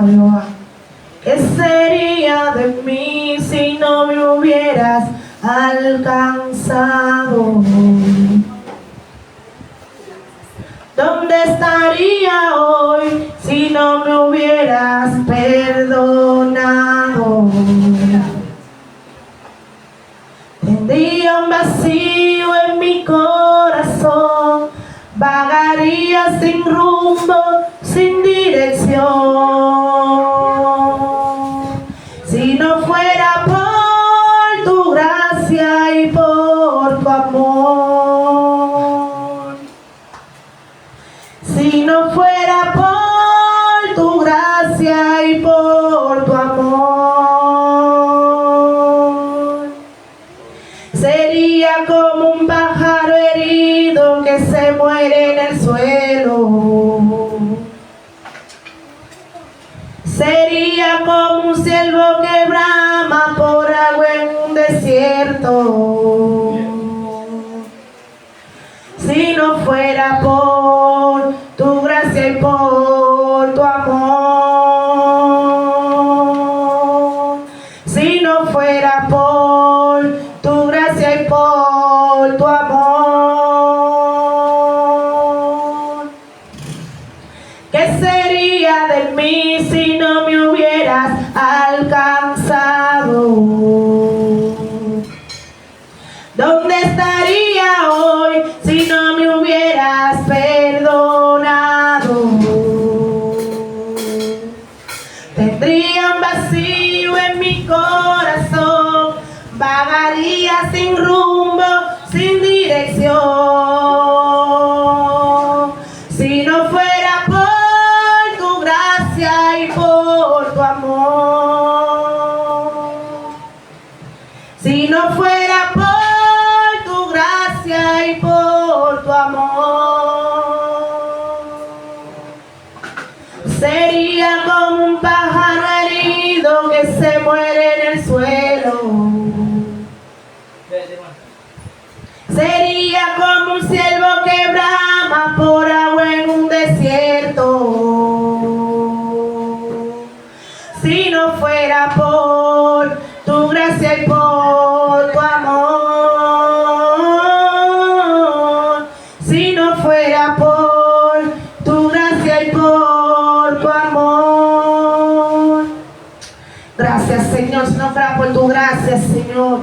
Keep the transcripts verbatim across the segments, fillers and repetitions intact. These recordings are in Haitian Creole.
Jehová. ¿Qué sería de mí si no me hubieras alcanzado? ¿Dónde estaría hoy si no me hubieras perdonado? Tendría un vacío en mi corazón, vagaría sin rumbo, sin dirección. Si no fuera por tu gracia y por tu amor. Si no fuera por tu gracia y por tu amor, sería como un pájaro herido que se muere en el suelo. Sería como un ciervo que brama por agua en un desierto. Si no fuera por tu gracia y por tu amor, si no fuera por tu gracia y por tu amor, ¿qué sería de mí si no me hubieras alcanzado? ¿Dónde estaría hoy si no me hubieras perdonado? Tendría un vacío en mi corazón, vagaría sin rumbo, sin dirección. Si no fuera por tu gracia y por tu amor, si no fuera por tu gracia y por tu amor, sería como un pájaro herido que se muere en el suelo. Sería como un ciervo que brama por agua en un desierto. Si no fuera por tu gracia y por tu amor, si no fuera por tu gracia y por tu amor. Gracias, Señor. Si no fuera por tu gracia, Señor,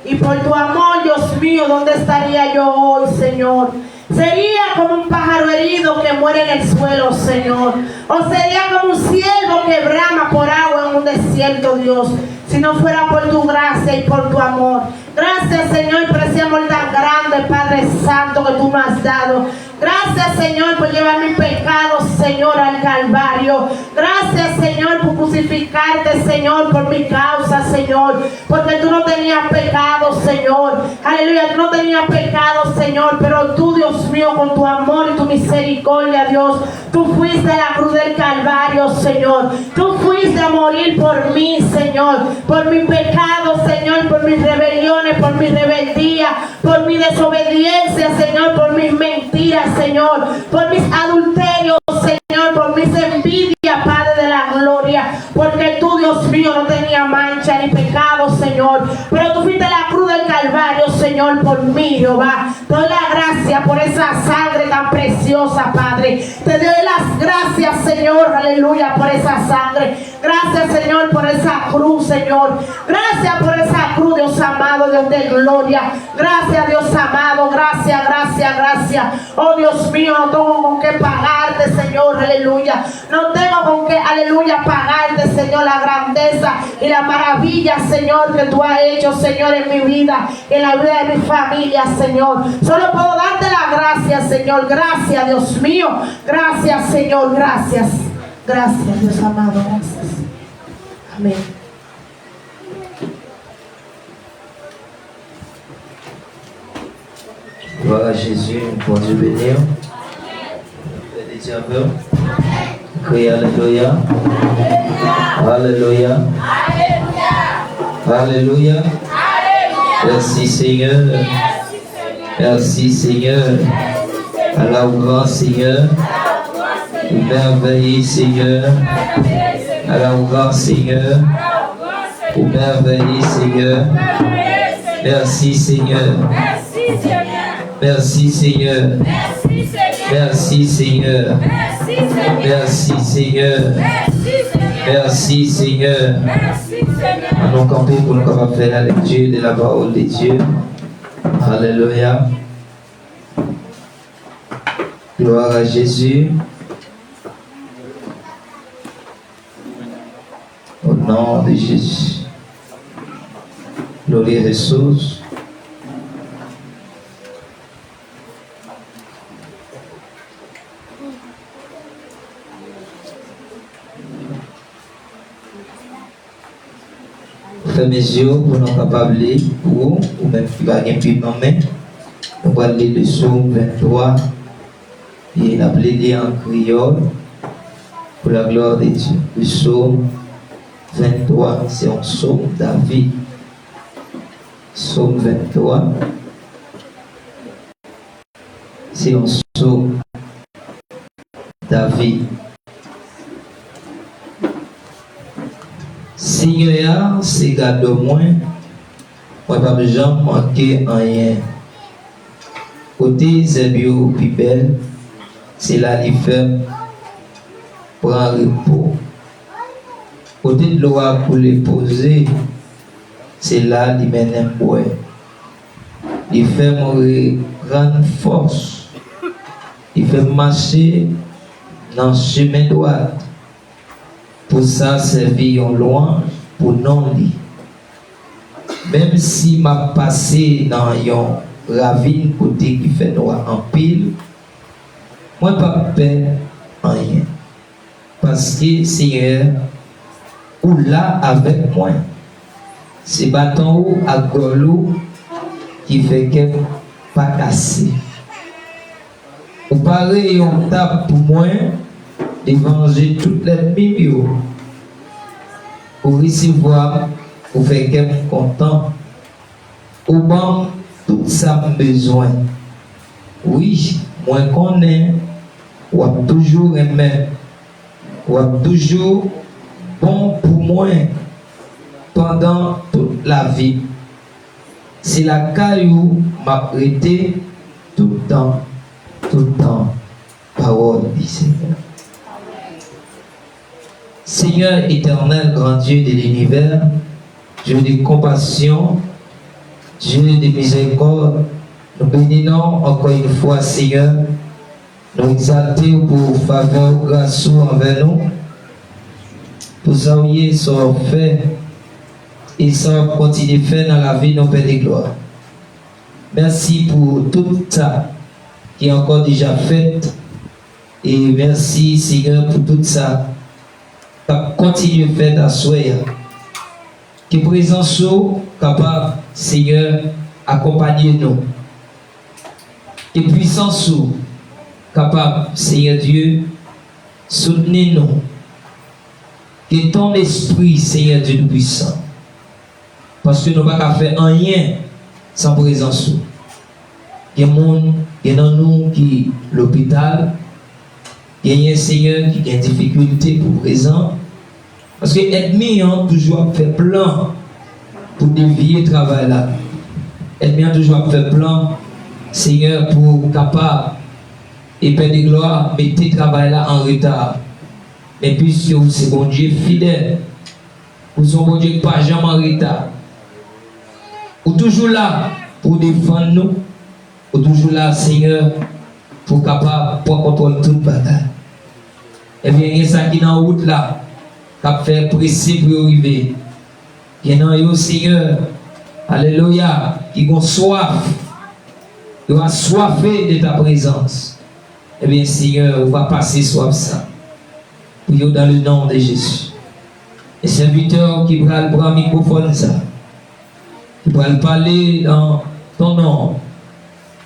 y por tu amor, Dios mío, ¿dónde estaría yo hoy, Señor? Sería como un pájaro herido que muere en el suelo, Señor. O sería como un ciervo que brama por agua en un desierto, Dios. Si no fuera por tu gracia y por tu amor. Gracias, Señor, por ese amor tan grande, Padre Santo, que tú me has dado. Gracias, Señor, por llevar mis pecados, Señor, al Calvario. Gracias, Señor, por crucificarte, Señor, por mi causa, Señor. Porque tú no tenías pecado, Señor. Aleluya, tú no tenías pecado, Señor. Pero tú, Dios mío, con tu amor y tu misericordia, Dios, tú fuiste a la cruz del Calvario, Señor. Tú fuiste a morir por mí, Señor. Por mis pecados, Señor, por mis rebeliones, por mi rebeldía, por mi desobediencia, Señor, por mis mentiras, Señor, por mis adulterios, Señor, por mis envidias, Padre de la gloria, porque tú, Dios mío, no tenías mancha ni pecado, Señor, pero tú fuiste a la cruz del Calvario, Señor, por mí, Jehová. Te doy la gracia por esa sangre tan preciosa, Padre. Te doy las gracias, Señor, aleluya, por esa sangre. Gracias, Señor, por esa cruz, Señor. Gracias por esa cruz, Dios amado, Dios de gloria. Gracias, Dios amado. Gracias, gracias, gracias. Oh, Dios mío, no tengo con qué pagarte, Señor. Aleluya. No tengo con qué, aleluya, pagarte, Señor, la grandeza y la maravilla, Señor, que tú has hecho, Señor, en mi vida, en la vida de mi familia, Señor. Solo puedo darte la gracia, Señor. Gracias, Dios mío. Gracias, Señor. Gracias. Gracias, Dios amado, gracias. Amén. Glwa a Jezi, Bondye beni w. Fè de Dye avè w. Kriye alelouya. Alelouya. Alelouya. Mèsi Senyè. Merci Seigneur. À la grand Seigneur. Merveilleux Seigneur. À la louange, Seigneur. Ou merveilleux, Seigneur. Merci, Seigneur. Merci, Seigneur. Merci, Seigneur. Merci, Seigneur. An nou kanpe pou nou kapab fè la lecture de la parole de Dieu. Alléluia. Gloire à Jésus. Au nom de Jésus. Glória a Jesus. Fèmen zye w pou nou kapab li pou ou, ou menm ki pa gen Bib nan men. Nou pral li le Sòm venntwa, e n ap li li an kreyòl, pour la gloire de Dieu. Le Sòm venntwa, se yon sòm David. Sòm venntwa. Se yon sòm David. Senyè a se gadò mwen, mwen p ap janm manke anyen. Kote zèb yo pi bèl, se la li fè m pran repo. Kote dlo a koule poze, se la li mennen m bwè. Li fè m reprann fòs. Li fè m mache nan chemen dwat. Pou sa sèvi yon lwanj pou non li. Menm si m ap pase nan yon ravin kote ki fè nwa anpil, mwen p ap pè anyen. Paske, Senyè, ou la avèk mwen. Se baton ou ak gòl ou ki fè kè m pa kase. Ou pare yon tab pou mwen devan je tout lènmi m yo. Ou resevwa m, ou fè kè m kontan. Ou ban m tout sa m bezwen. Wi, mwen konnen w ap toujou renmen m. W ap toujou bon pou mwen pandan tout lavi m. Se lakay ou m ap rete tout tan, tout tan. Pawòl di Senyè. Seigneur éternel, grand Dieu de l'univers, Dieu de compassion, Dieu de miséricorde, nou beni non w ankò yon fwa, Senyè. Nou egzalte w pou favè w, gras ou anvè nou, pou sa w ye, sa w ap fè, e sa w ap kontinye fè nan lavi nou, Pè de glwa. Mèsi pou tout sa ki ankò deja fèt, e mèsi, Senyè, pou tout sa k ap kontinye fèt aswè a. Ke prezans ou kapab, Senyè, akonpanye nou. Ke pwisans ou kapab, Senyè Dye, soutni nou. Ke ton espri, Senyè Dye Toupisan, paske nou pa ka fè anyen san prezans ou. Gen moun, gen nan nou ki lopital, genyen, Senyè, ki gen difikilte pou prezan, paske ènmi an toujou ap fè plan pou devye travay la. Ènmi an toujou ap fè plan, Senyè, pou kapab, e Pè de glwa, mete travay la an reta. Men piske ou se Bondye fidèl, ou se yon Bondye ki pa janm an reta. Ou toujou la pou w defann nou. Ou toujou la, Senyè, pou w kapab pran kontwòl tout bagay. Ebyen, gen sa ki nan wout la, k ap fè prese pou yo rive. Gen nan yo, Senyè, alelouya, ki gon swaf. Yo aswafe de ta prezans. Ebyen, Senyè, ou va pase swaf sa pou yo dans le nom de Jésus. E sèvitè ki pral pran mikwofòn sa, ki pral pale nan ton non,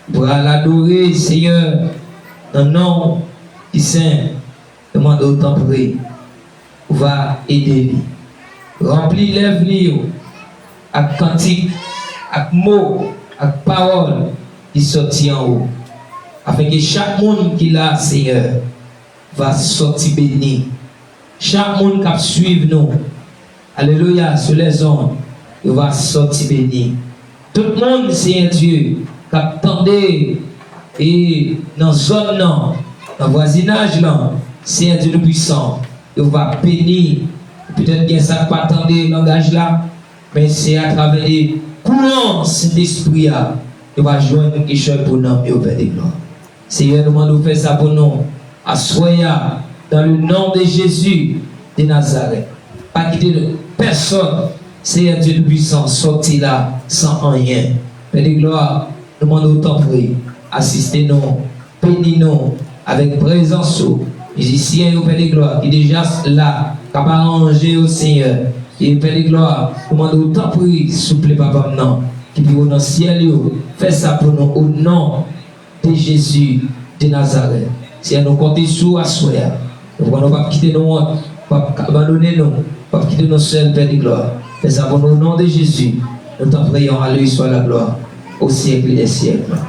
ki pral adore, Senyè, nan non ki sen, nou mande w, tanpri, ou va ede li. Ranpli lèv li yo ak kantik, ak mo, ak pawòl ki sòti anwo, afenke chak moun ki la, Senyè, va sòti beni. Chak moun k ap swiv nou, alelouya, sou lèzonn, yo va sòti beni. Tout moun, Senyè Dye, k ap tande e nan zòn nan, nan vwazinaj lan, Senyè Dye Toupisan, yo va beni. Petèt gen sa k pa tande langaj la, men se atravè de kouran Sentespri a, yo va jwenn kichòy pou nanm yo, Pè de glwa. Senyè, nou mande w fè sa pou nou aswè a, dans le nom de Jésus de Nazareth. Pa kite pèsonn, Senyè Dye Toupisan, sòti la san anyen. Pè de glwa, nou mande w tanpri, asiste nou, beni nou avèk prezans ou. Mizisyen yo, Pè de glwa, ki deja la, k ap aranje yo, Senyè. E Pè de glwa, nou mande w tanpri, souple papa m nan, ki pi wo nan syèl yo, fè sa pou nou, o non de Jezi de Nazarèt. Senyè, nou konte sou ou aswè a. Nou konnen w p ap kite nou wont, w p ap abandone nou, w p ap kite nou sèl, Pè de glwa. Fè sa pou nou, o non de Jezi. Nous t'en prions, à lui soit la gloire, au siècle des siècles.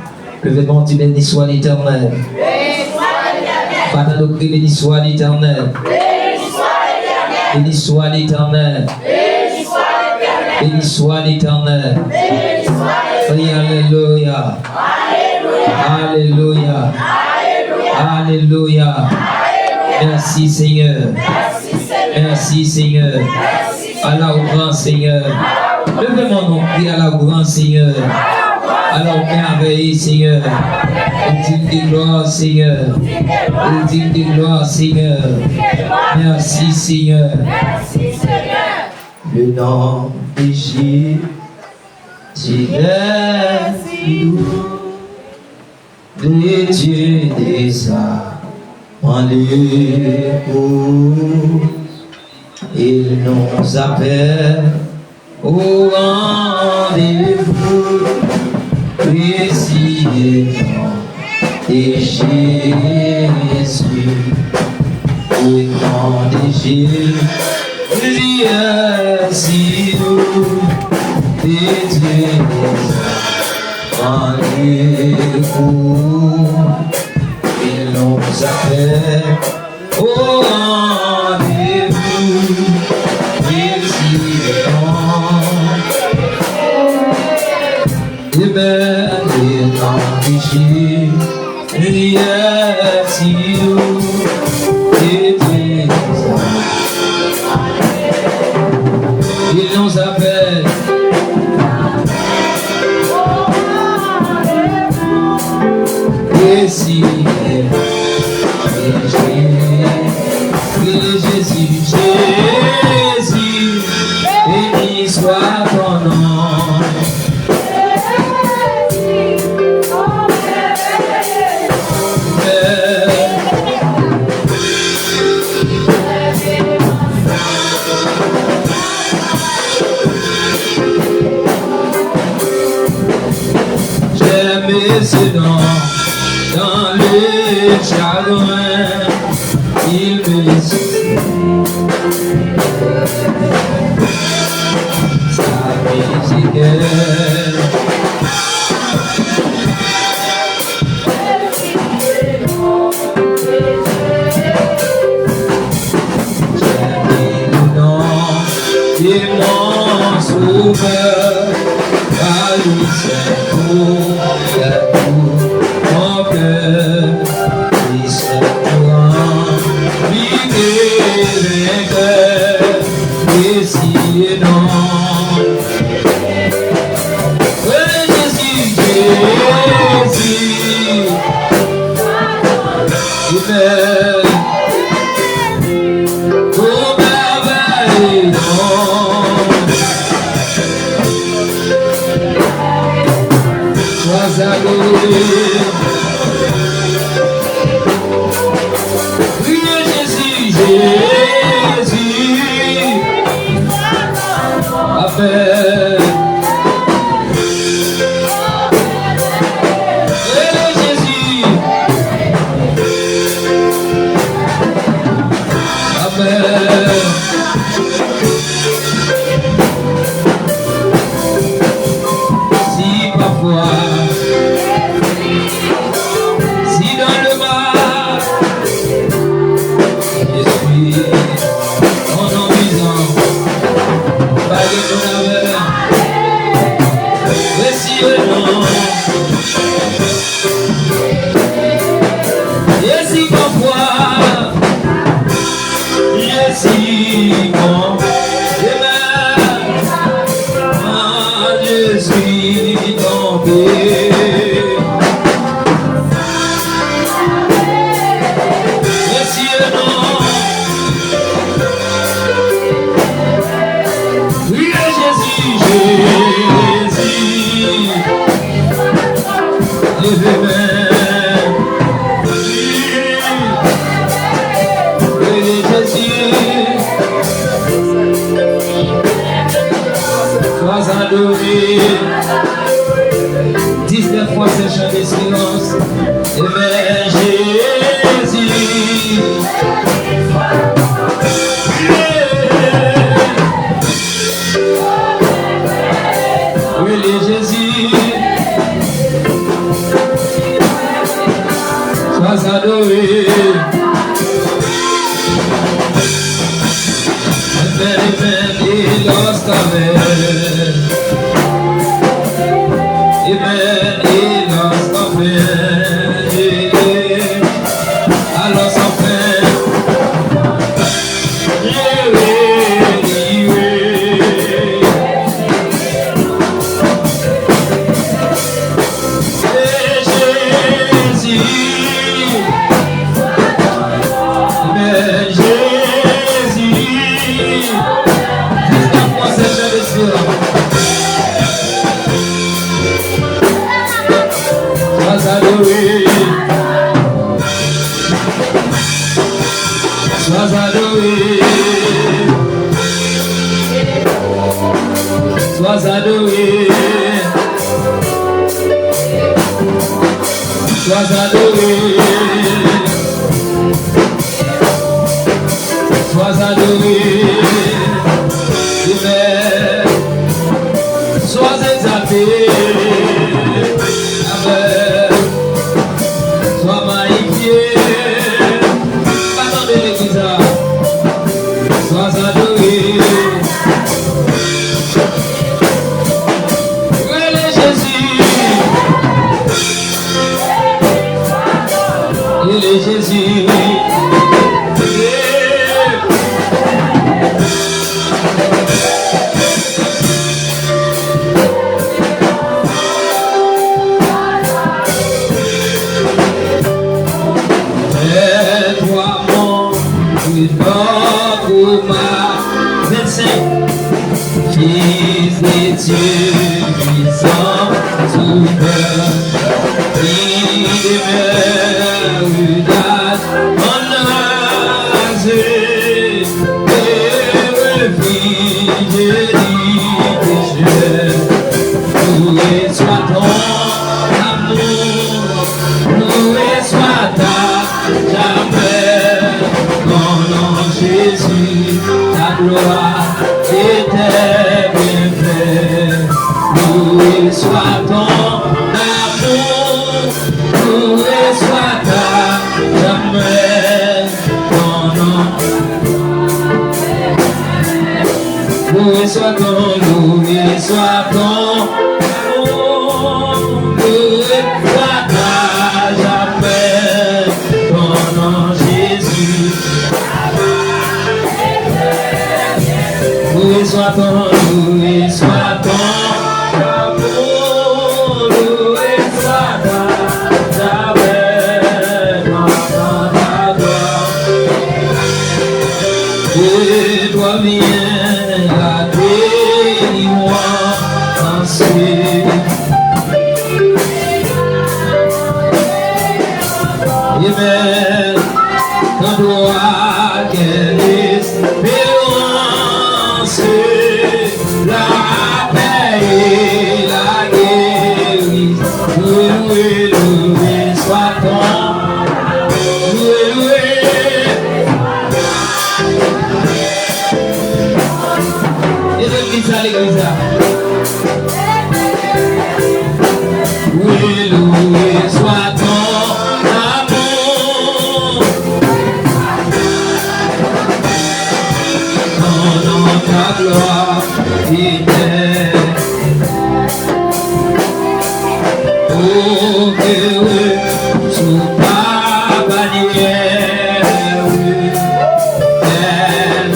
Leve men w, di, béni soit l'Éternel. Béni soit l'Éternel. Béni soit l'Éternel. Béni soit l'Éternel. Béni soit l'Éternel. Béni soit l'Éternel. Alelouya. Alelouya. Alelouya. Alelouya. Mèsi, Senyè. Mèsi, Senyè. Ala ou gran, Senyè. Leve men w, nou kriye, ala ou gran, Senyè. Ala ou mèvèye, Senyè. Ou digne de glwa, Senyè. Ou digne de glwa, Senyè. Mèsi, Senyè. Le nom de Jésus, le Dieu des armes, il nous appelle au rendez-vous. Précieux nom de Jésus, au nom de Jésus, prière si nous, de Dieu, rendez-vous, il nous appelle au rendez-vous, précieux nom. Amen. Et en Jésus, prière si nous, et Dieu, il nous appelle. Et si, et Jésus, Jésus, Jésus, béni soit ton nom. J'aime ce nom dans le chagrin, il me sa musique. J'ai le nom de mon Sauveur, car lui seul pour tout mon cœur, lui seul pour remplir mes vainqueurs, et si non. Jésus, Jésus. Amen. Bon travay, non. Chwa sa, Kriye Jezi, Jezi. Amen. Kriye Jezi. Amen. Si parfois, si dans le mal, je suis Bon, amen. An Jezi tonbe. Mesye non. Kriye Jezi, Jezi. Leve men. Rele Jezi. Swa adore. Diznèf fwa sèl chan desperans. Amen, Jezi. Rele Jezi. Swa adore. Amen, amen, e lòs kanmenm. Amen, e lòs kanmenm. Alòs anfen. Jere, jere. E Jezi. Men Jezi. Jiska pwosèn nan mesye. Swa adore. Swa adore. Swa adore. Swa adore. Swa adore. Amen. Swa egzalte. Amen. Swa mayifye. Pa tande legliz la. Swa adore. Rele Jezi. Rele Jezi. Fais-toi mon trésor, Roma vennsenk. Fils de Dieu puissant, sauveur, qui demeure dans Nazareth, refuge du pécheur. Loué soit ton amour, loué soit ta jamais, ton nom Jésus, ta gloire et tes bienfaits. Loué soit ton amour, loué soit ta jamais, ton nom. Loué soit ton, loué soit ton amour, loué soit ta jamais, ton nom Jésus. Loué soit ton, loué soit ton amour, loué soit ta jamais, ton nom ta gloire. Et toi viens la délivrance. Amen. Ton droit qu'est l'espérance, la paix et la guérison. Loué, loué, loué soit ton. Loué, loué. E legliz la, legliz la. Loué, loué soit ton amour. Ton nom ta gloire éternelle. Oh, heureux sous ta bannière, oui. Elle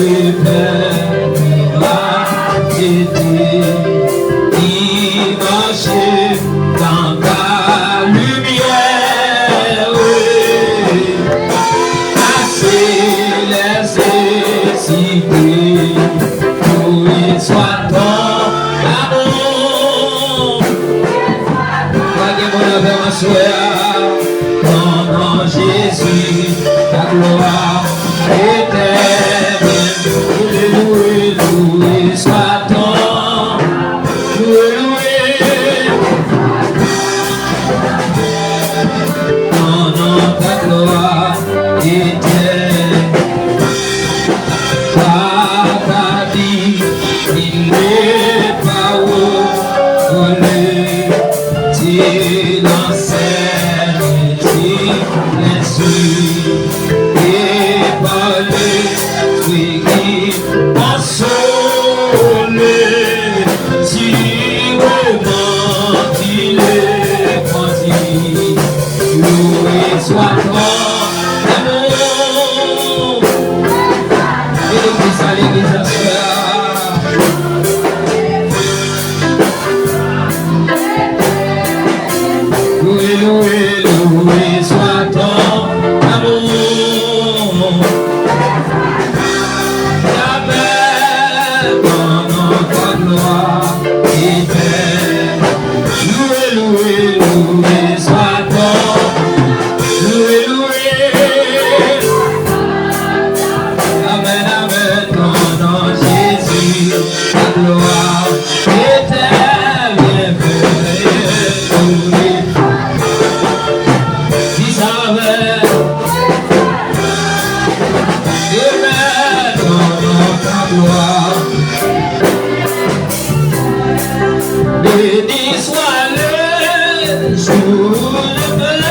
Glwa etènèl, bienvenu. Di sa avè m. Emèn, non, non, ta glwa. Béni soit le jour de paix.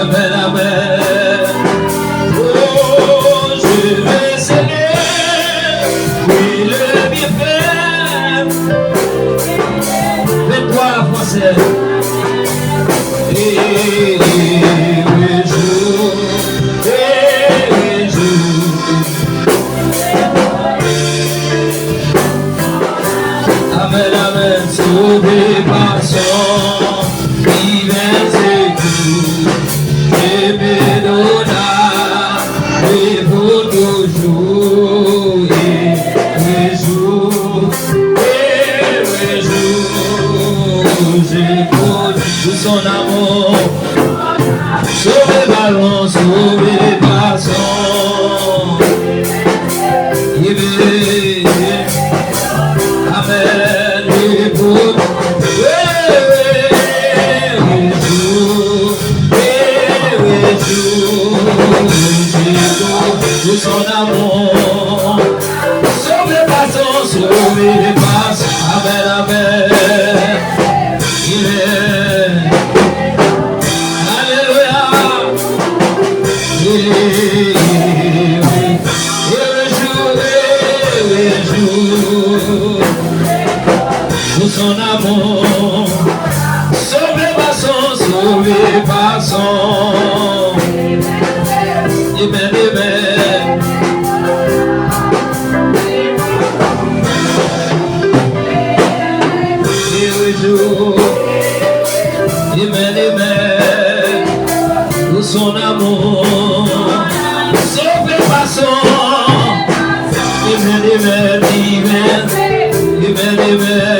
Amen, amen. Oh, je vais célébrer le bienfait. Vingt-trois, français. Et le jour, et le jour. Amen, amen. Sauvé par son divin secours, je me donne à lui pour toujours et toujours, et toujours. Je compte sur son amour. Sauvé par son, sauvé par son. Amen. Amen. Pour son amour. Sauvé par son, sauvé par son. Amen, amen. Amen. Alléluia. Heureux jour, heureux jour, pour son amour. Sauvé par son, sauvé par son. Amen, amen. Heureux jour. Amen, amen. Pour son amour. Sauvé par son. Amen, amen, amen. Amen, amen.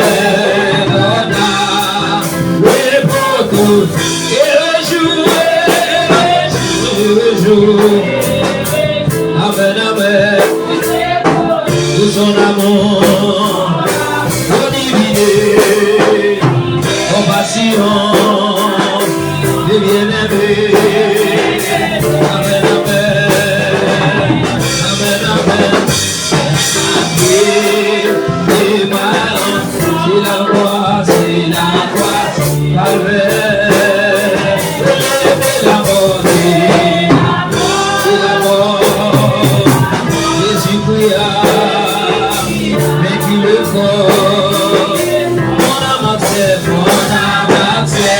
Lord, I will pour tout. Et le jour, et le jour, et le jour. Amen, amen. Pour son amour, pour divine compassion de bien-aimé. Amen, amen. Amen, amen. Et, et ma C'est la mort, c'est la mort, calvaire. C'est la mort, c'est la mort. Jésus pria, vaincu le corps. Mon âme accepte, mon âme accepte.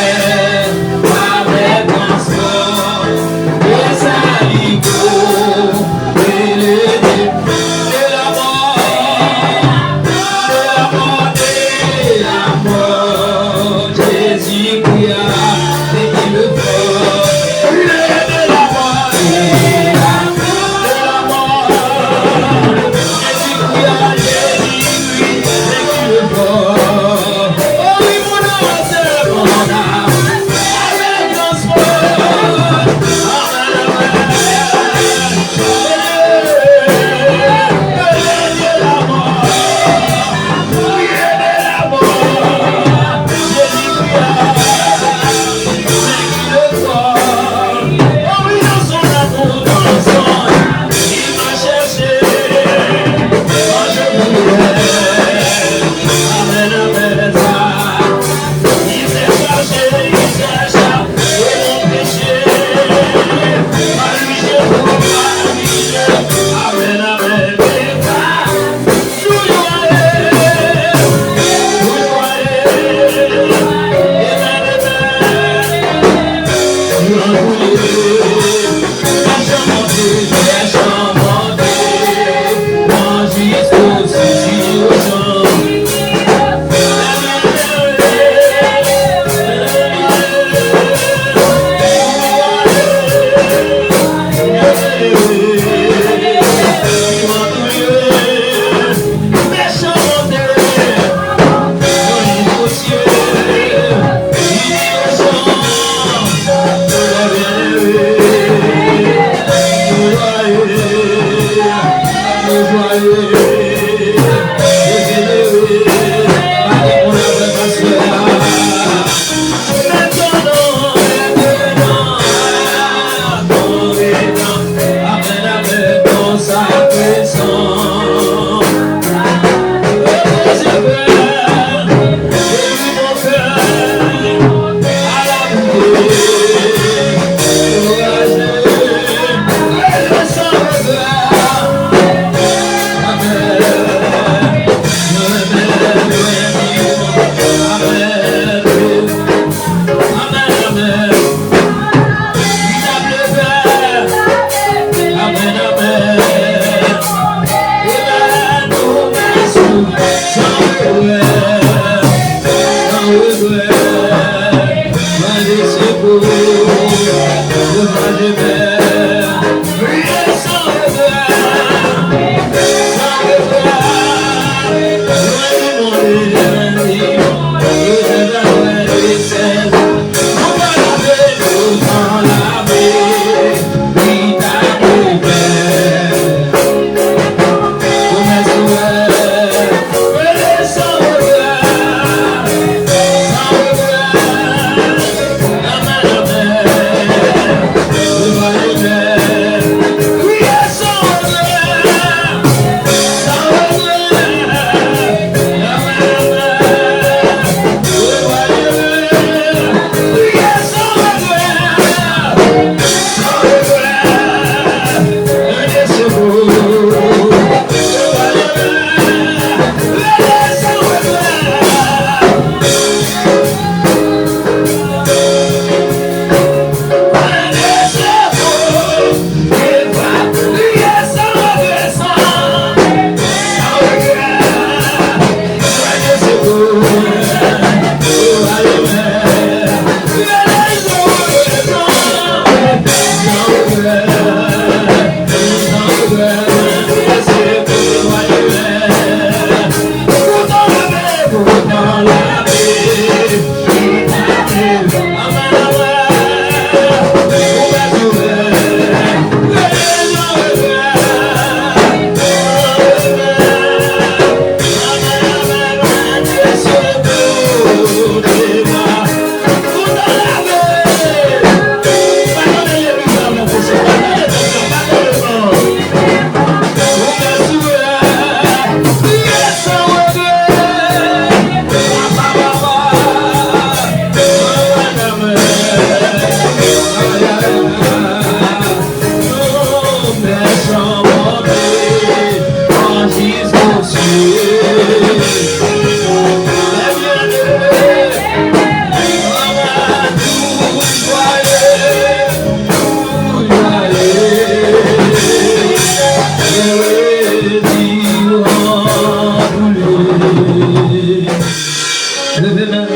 Leve men.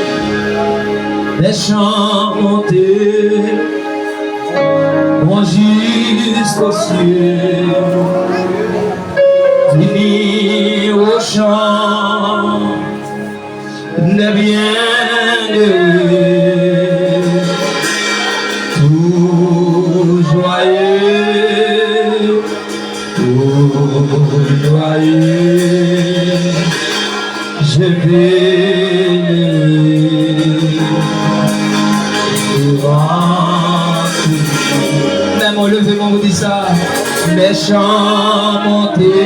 Mèchan monte, bon, jiskosyèl. Vini o chan dè byennere, tou jwaye, tou jwaye. Je vénérerai devant. Men mwen leve men mwen di sa. Mèchan monte,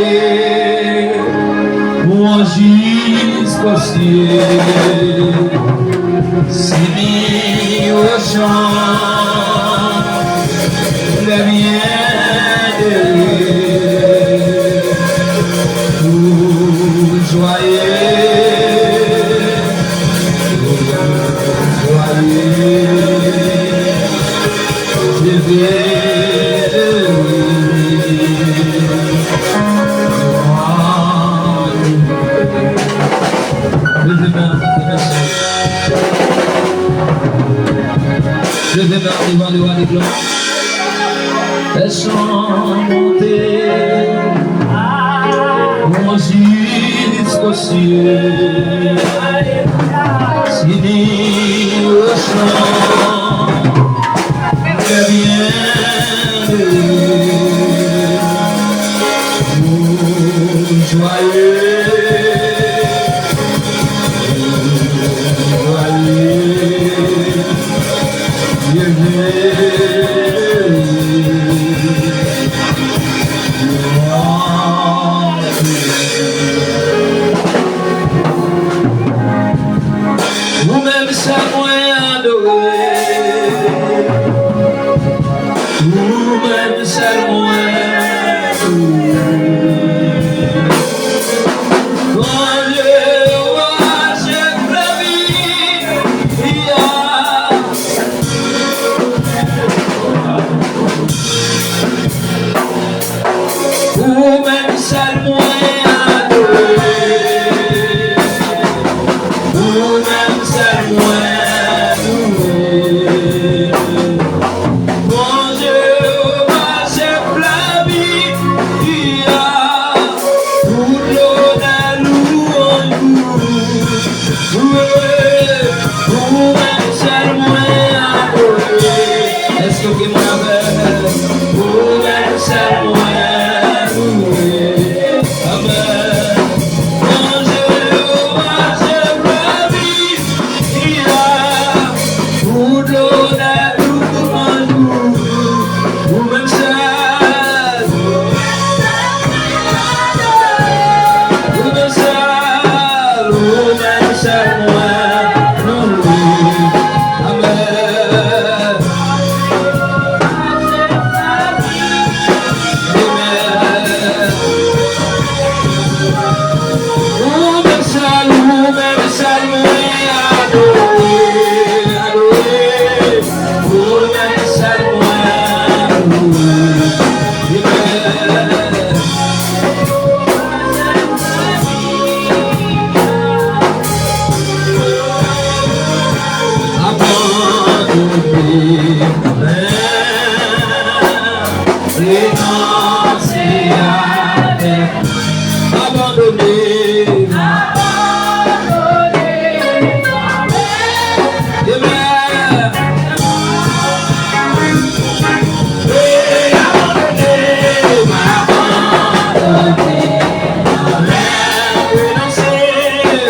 bon, jiskosyèl. Sini o chan dè byennere, tou jwaye, tou jwaye. Leve men, leve men. Leve men devan le wa de glwa. Mèchan monte, bon, jiskosyèl. Sini o chan dè byennere, tou Joyeux, joyeux, bienvenue. Ou menm sèl mwen adore. Ou menm sèl mwen. Bondye, ou pa chèf lavi a. Ou menm sèl mwen adore. Ou menm sèl mwen louwe. Bondye, ou pa chèf lavi a. Tout lonè, louwanj pou ou. Louwe, pou ou menm sèl mwen adore. Èske w gen mwen avè m? Pou ou menm sèl mwen louwe. Amèn. Bondye, ou pa chèf lavi a. Tout lonè, tout louwanj pou ou. Ou menm sèl. Ou menm sèl, ou menm sèl mwen louwe. Amèn. Amèn. Ou menm sèl, ou menm sèl mwen adore, adore. Ou menm sèl mwen louwe. Amèn. Abandone mwen. Renonse avèk abandone. Amen. Renonse, abandone. Renonse,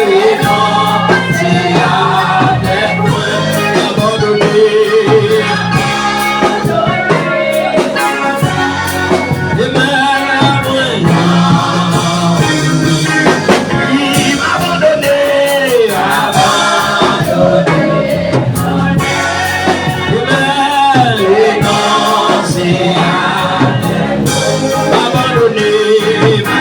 renonse avèk mwen. Abandone. Amen. Li abandone, abandone. Amen. Renonse, abandone.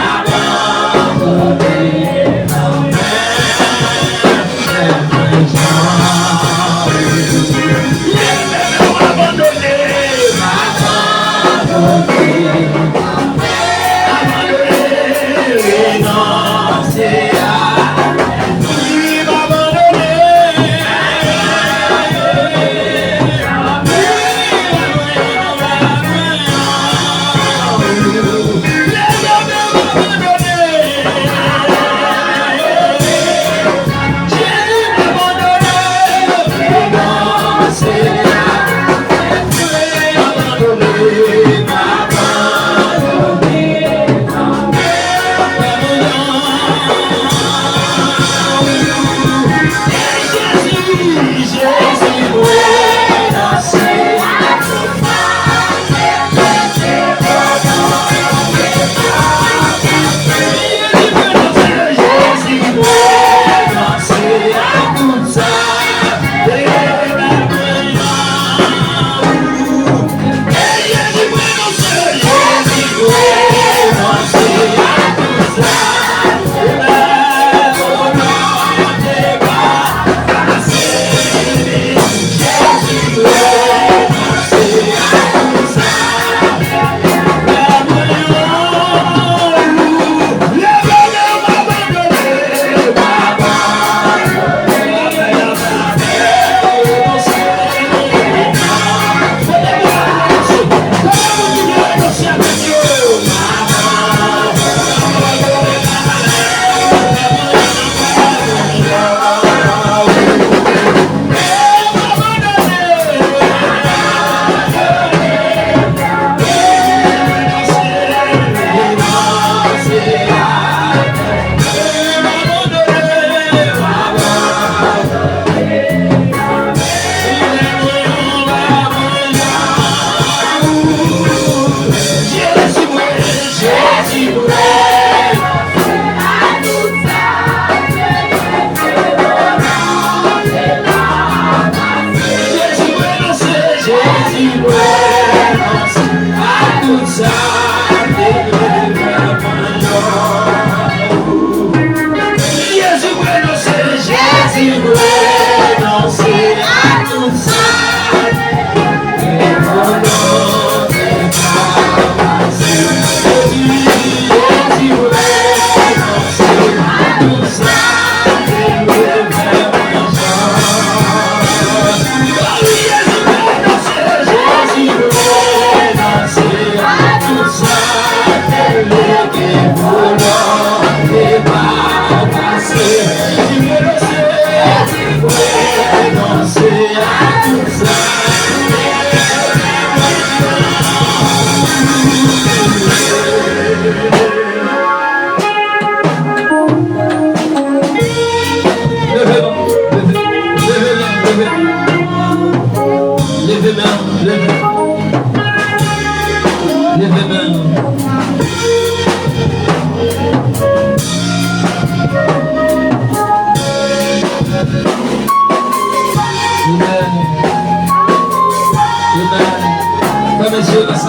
Renonse,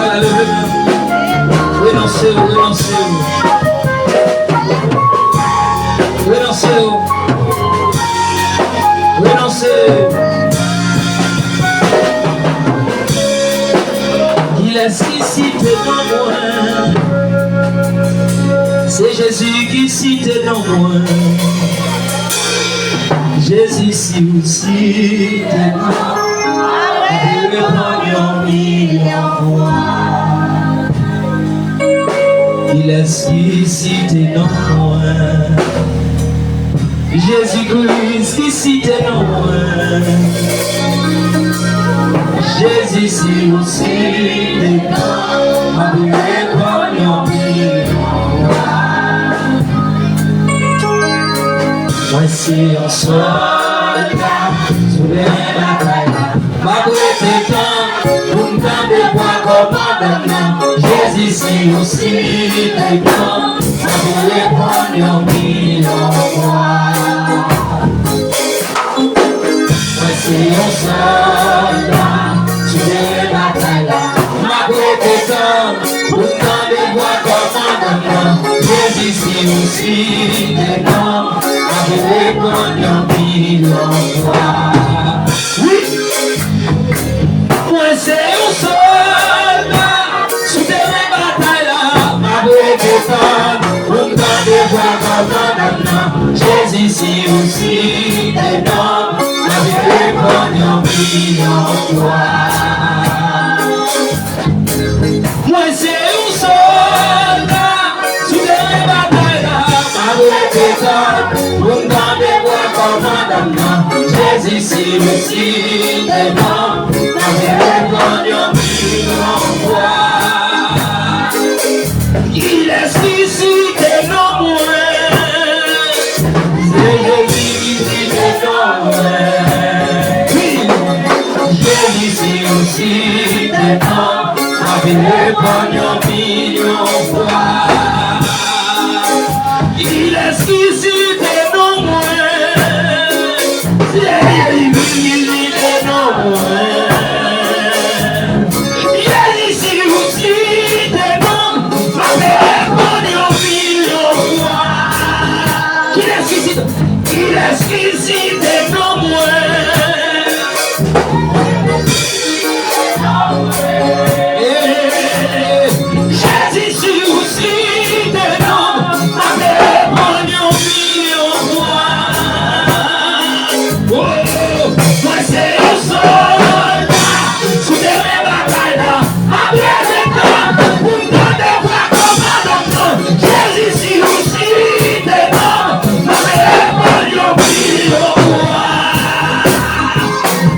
renonse, renonse. Renonse, renonse. Kilès ki site non mwen? Se Jezi ki site non mwen. Jezi, si ou site non, m ap reponn yon milyon fwa. Kilès ki site non mwen? Jezi Kris ki site non mwen. Jezi, si ou site non, m ap reponn yon milyon fwa. Mwen se yon sòlda sou teren batay la. M ap rete tann pou m tande vwa kòmandan nan. Jezi, si ou site non, m ap reponn yon milyon fwa. Mwen se yon sòlda sou teren batay la. M ap rete tann pou m tande vwa kòmandan nan. Jezi, si ou site non, m ap reponn yon milyon fwa. Wi! Mwen se yon sòlda sou teren batay la. M ap rete tann pou m tande vwa kòmandan nan. Jezi, si ou site non, m ap reponn yon milyon fwa. Mwen se yon sòlda sou teren batay la. M ap rete tann pou m tande vwa kòmandan nan. Jezi, si ou site non, m ap reponn yon milyon fwa. Kilès ki site non mwen? Se Jezi ki site non mwen. Wi, Jezi, si ou site non, m ap reponn yon milyon fwa. Kilès ki site non mwen? Jezi ki site non mwen. Jezi, si ou site non m, m ap reponn yon milyon fwa. Kilès ki site? Kilès ki site non mwen? Jezi, si ou site non m, m ap reponn yon milyon fwa. Oh, mwen se yon sòlda sou teren batay la. M ap rete tann pou m tande vwa kòmandan nan. Jezi, si ou site non m, m ap reponn yon milyon fwa.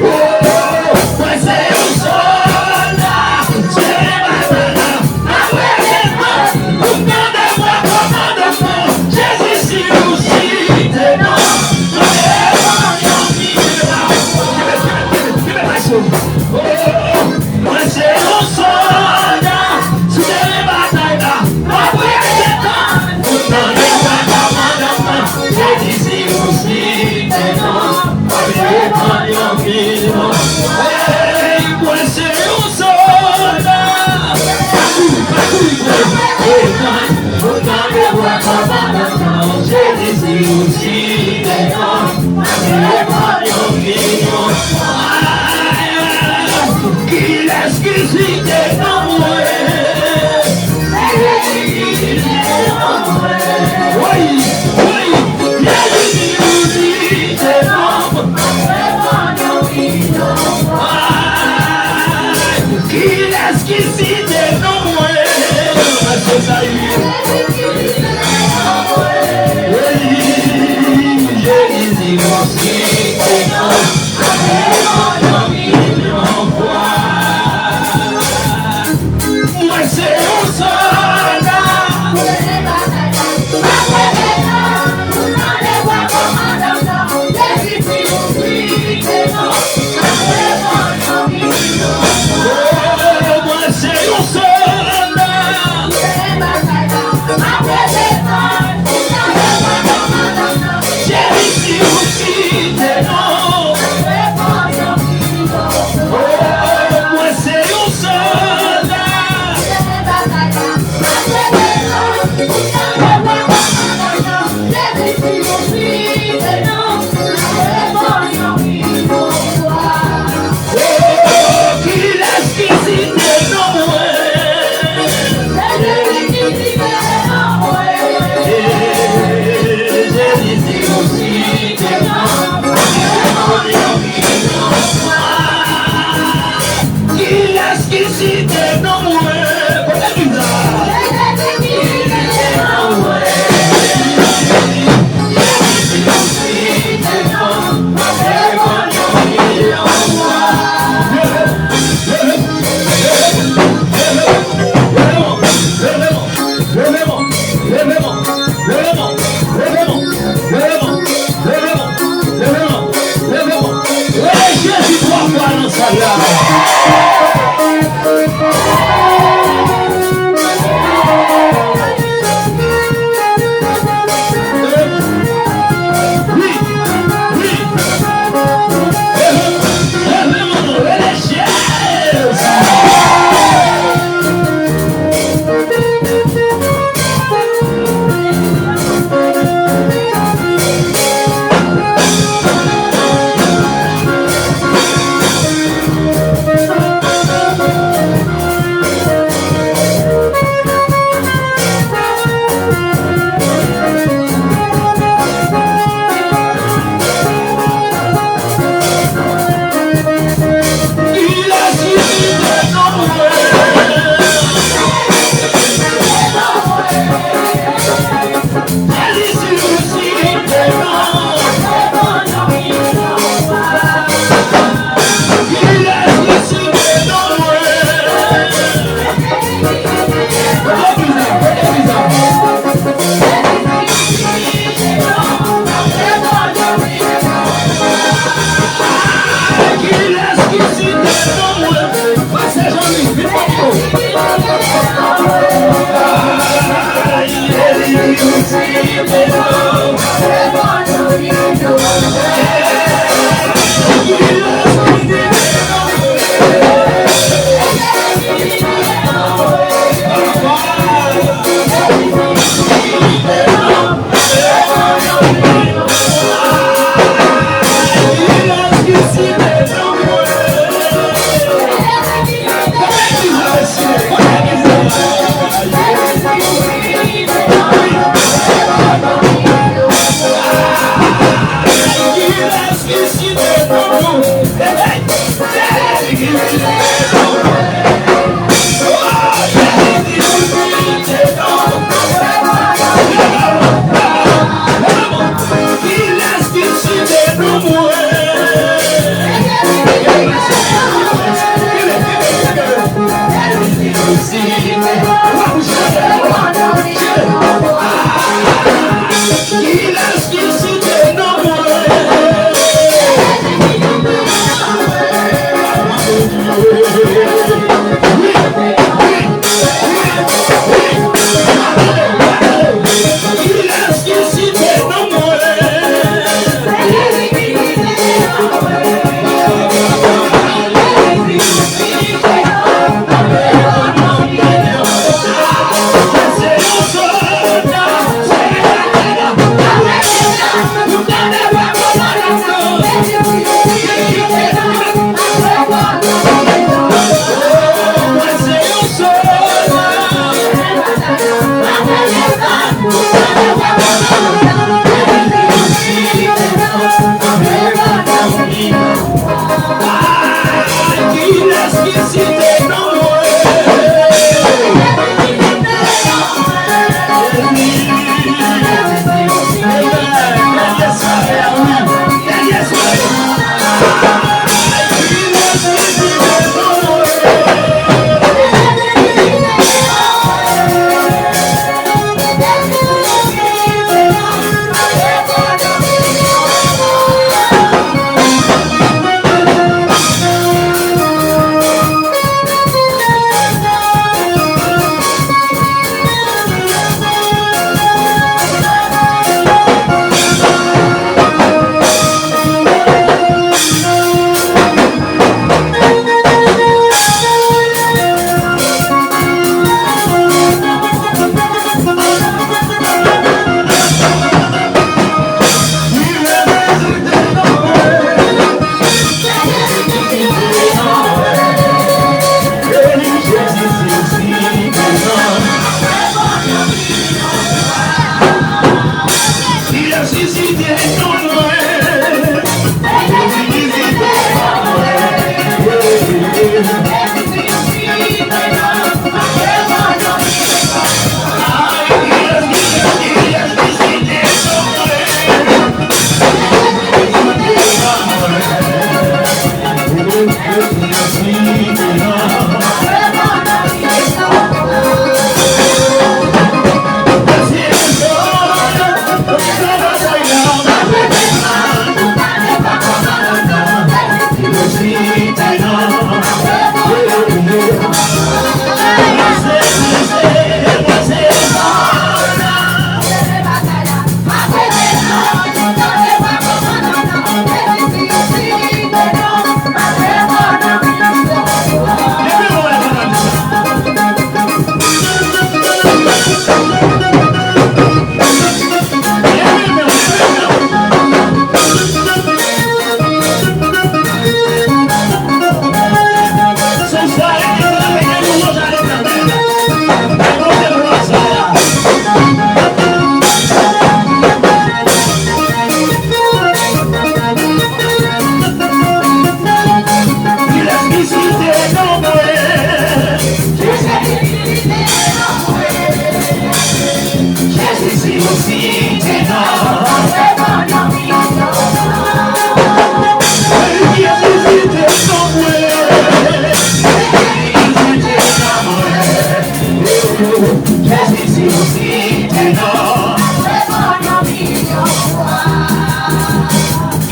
Oh, mwen se yon sòlda sou teren batay la. M ap rete tann pou m tande vwa kòmandan nan. Jezi, si ou site non m, m ap reponn yon milyon fwa. Kenbe, kenbe, kenbe, kenbe, kenbe, kenbe. Oh, mwen se yon sòlda sou teren batay la. M ap rete tann pou m tande vwa kòmandan nan. Jezi, si ou site non m, m ap reponn yon milyon. Hey, mwen se yon sòlda. Pa kouri, pa kouri, frè. Rete tann pou m tande vwa kòmandan nan. Jezi, si ou site non m, m ap reponn yon milyon. Kilès ki site non mwen? Wi, wi, Jezi, si ou site non m, kilès ki site non mwen? Paske sa ye. Wi, Jezi, si ou site non m, m ap reponn yon milyon fwa.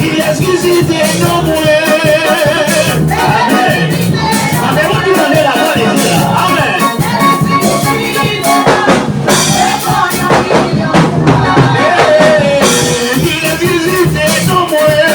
Kilès ki site non mwen? Amèn. Amèn. Mwen ki tande la vwa de Dye a. Amèn. Kilès ki site non mwen?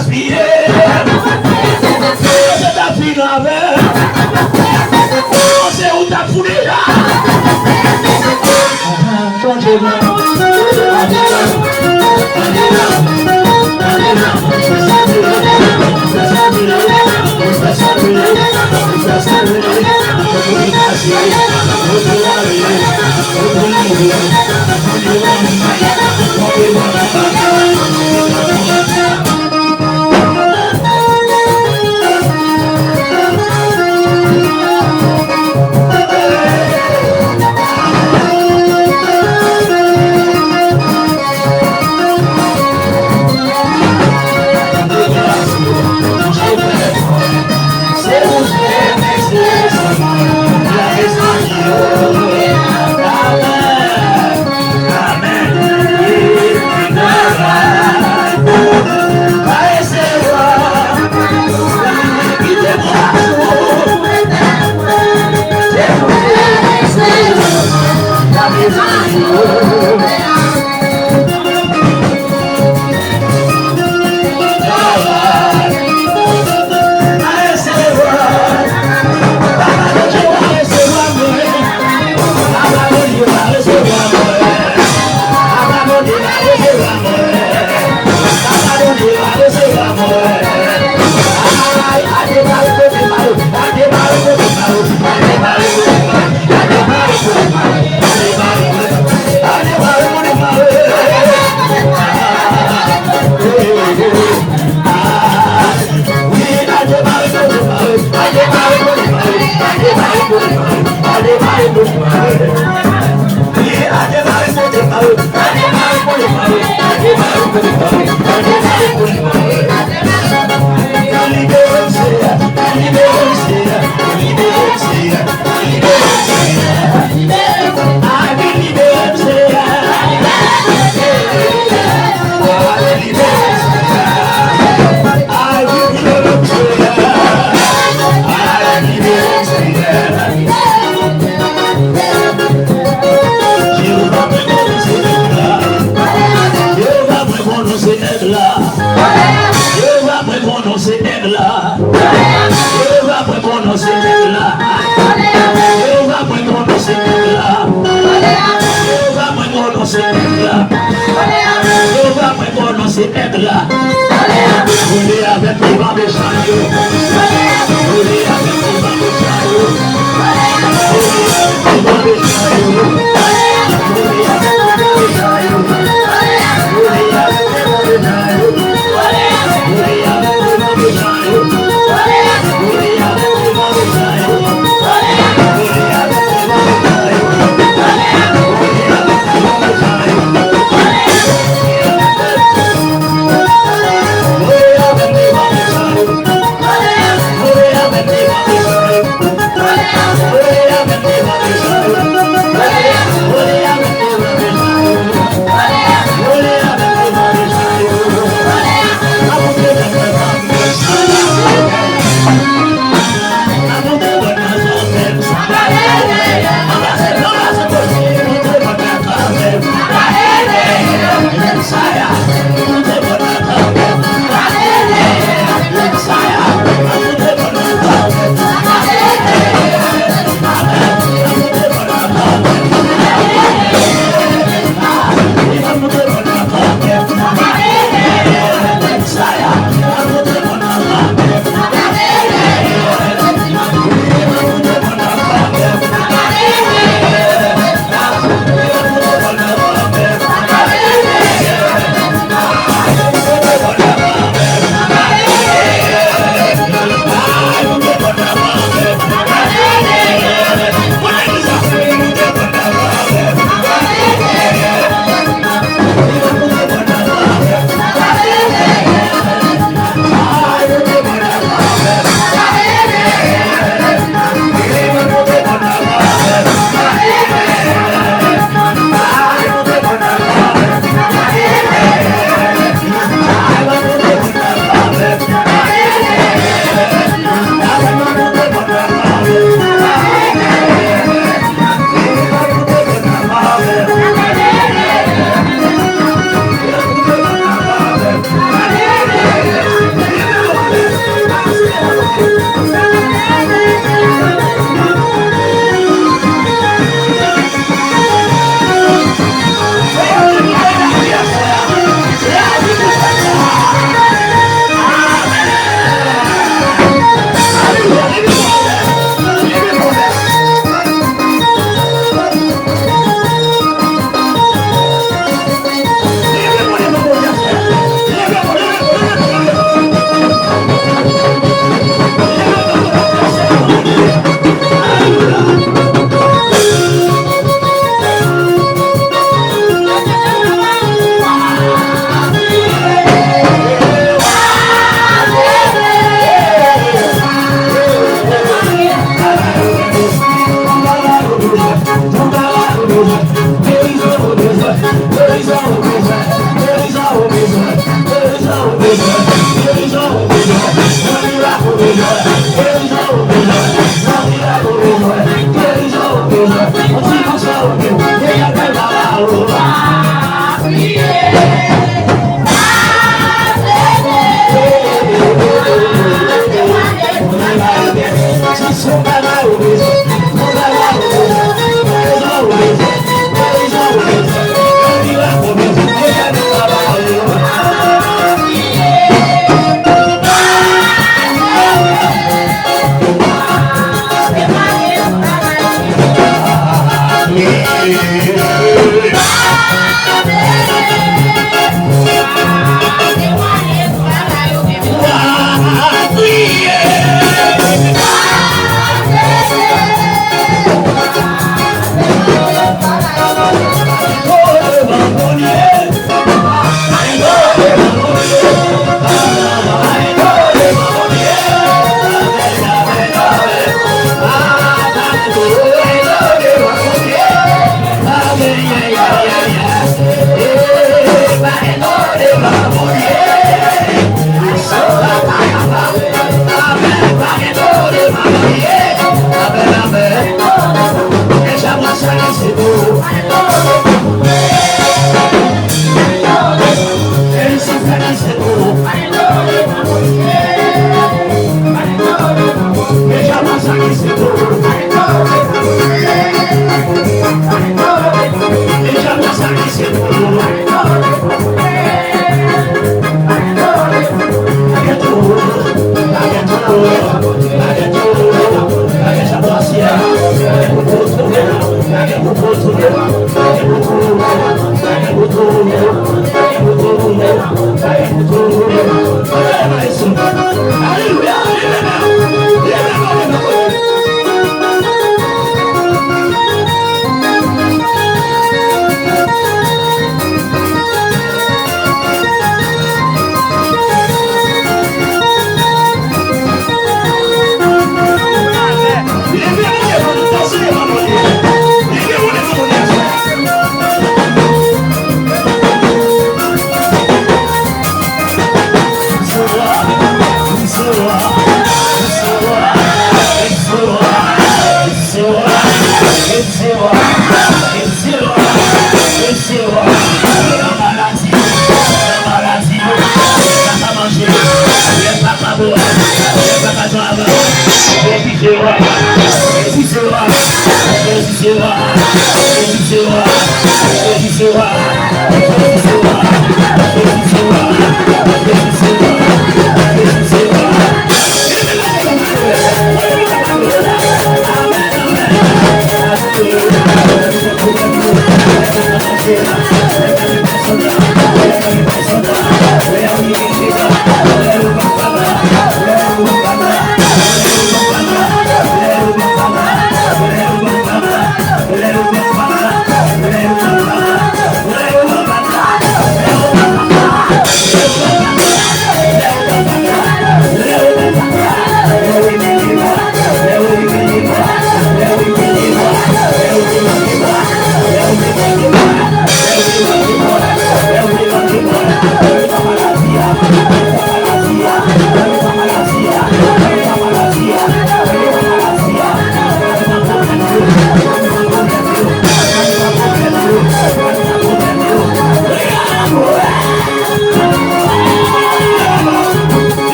Gaspiye. Yo se t ap fini avè. Yo se ou t ap fou deja. Chanje non.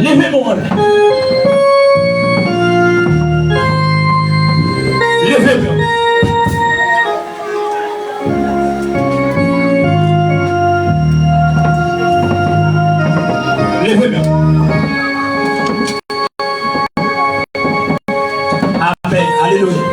Leve men w anlè. Leve men w. Leve men w. Amèn. Alelouya.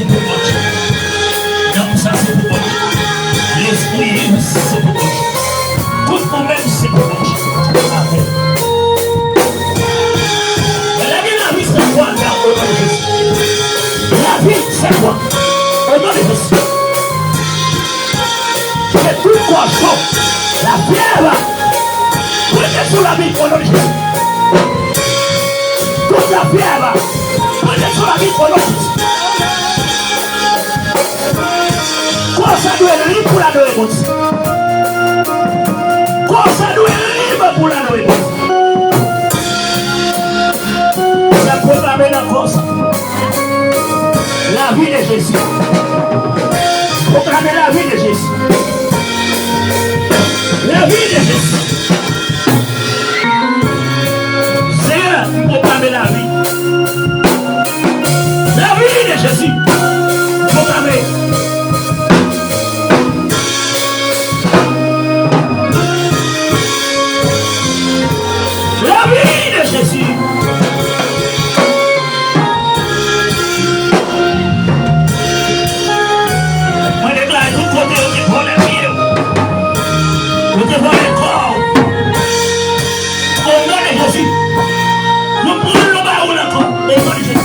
Se pou Bondye. Nanm sa se pou Bondye. Lespri vivan se pou Bondye. Tout mwen menm se pou Bondye. Amen. Lage lavi sèl pwa nan o non de Jezi. Lavi sèl pwa. O non de Jezi. Ke tout kò cho, lafyèv, prete sou lavi o non de Jezi. Tout lafyèv, prete sou lavi o non de Jezi. Kò sa dwe lib pou l adore Bondye. Kò sa dwe lib pou l adore Bondye. Sa pwoklame nan kò sa. La vie de Jésus. Pwoklame la vie de Jésus. La vie de Jésus. Senyè, pwoklame la vie. La vie de Jésus. Pwoklame. La vie de Jésus. Mwen deklare tout kote yo te vòlè vi w, yo te vòlè kò w. O non de Jezi, nou pran l, nou ba ou l ankò. O non de Jezi.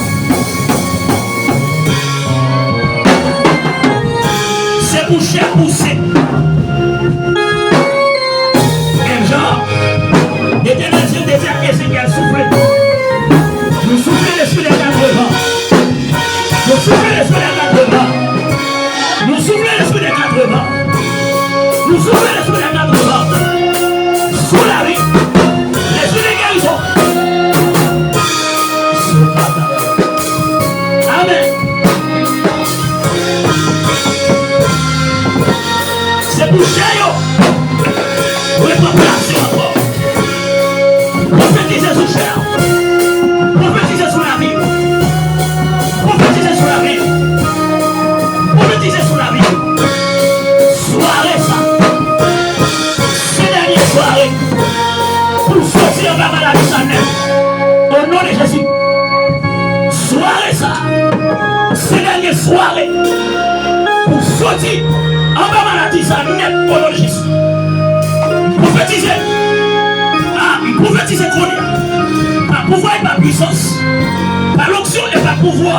Se pou chè pouse. Menm jan Letènèl Dye te di ak Ezekyèl, soufle. Nou soufle lespri dè katrevan. Nou soufle lespri dè katrevan. Nou soufle lespri dè katrevan. Nou soufle lespri dè katrevan. Sou lavi. Lespri de gerizon. Sou lavi. Amèn. Se pou chè yo repran plas yo ankò. Pwofetize sou chè a. Pwofetize sou lavi. Pwofetize sou lavi. Pwofetize sou lavi. Sware sa, se dènye sware pou soti anba maladi sa nèt. O non de Jezi. Sware sa, se dènye sware pou soti anba maladi sa nèt o non de Jezi. M pwofetize. A, m pwofetize kounye a. Pa pouvwa e pa pwisans. Pa lonksyon e pa pouvwa.